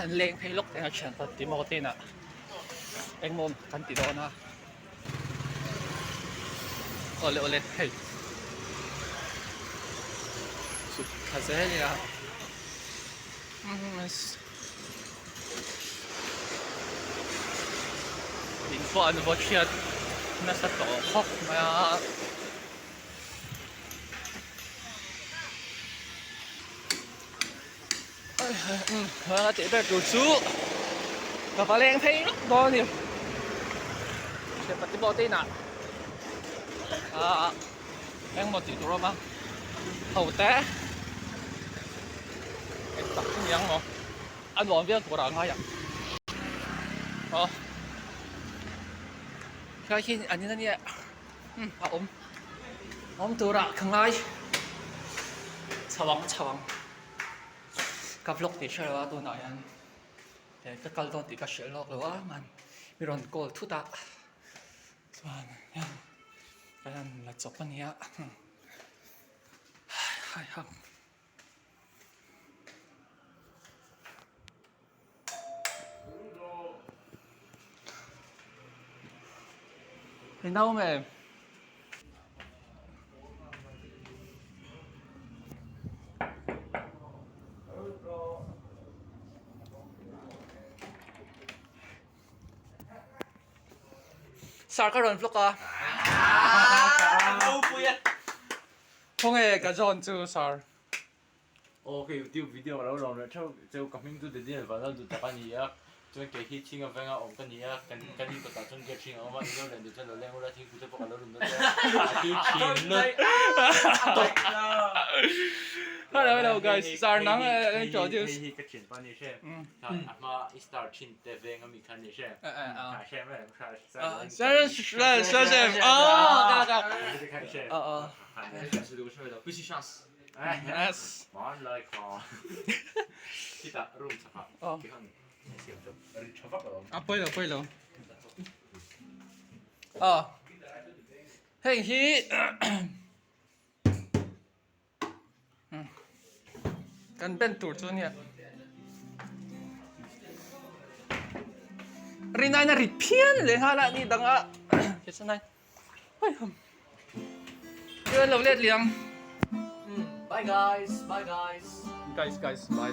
An leng phei lawk teng a thian kha Timote inah engmaw kan ti dawn a awle awle hei chhuk thla zel ila in pawh an vaw chhiat nasa tawh khawp mai a. A tih ber tur chu ka va leng phei lawk dawn a ni thianpa te pawh te inah ahh engmaw tih tur a awm a ho te eng tak chu ni ang maw a nuam viau turah a ngai ang aw helai hi an in ania. A awm awm turah ka ngai chho ang chho ang ka vlog tih hre lo a tunah hian eh ka kal dawn tih ka hrilh lawk lo a man mi rawn call thut a chuan hian ka han la chawp a nia hai ha. Ni nau em? Sir ka rawn vlog a. Khawnge ka zawn chu sir. Aw ka youtube video ka lo lawm leh theuh cheu ka hming chu Daniel Vanlal duh tak a ni a chuan kei hi Chhinga venga awm ka ni a kan kan in kawtah chuan gate hring a awm a in lo len duh chuan lo leng ula thingpui te pawh ka lo lum dawn che a tui thin lut tawp Hello hello guys sir nang introduce hei hi ka thianpa ni hre a hma i star thin te veng ami kha ni hre kha hre mai kha sir sir sir oh ka ka oh oh A pawi lo pawi lo aw hei hi kan ben tur chu ania rinai na rit phian leh nghal a ni danga Lo let liang. Bye guys, bye guys. Guys, guys, bye.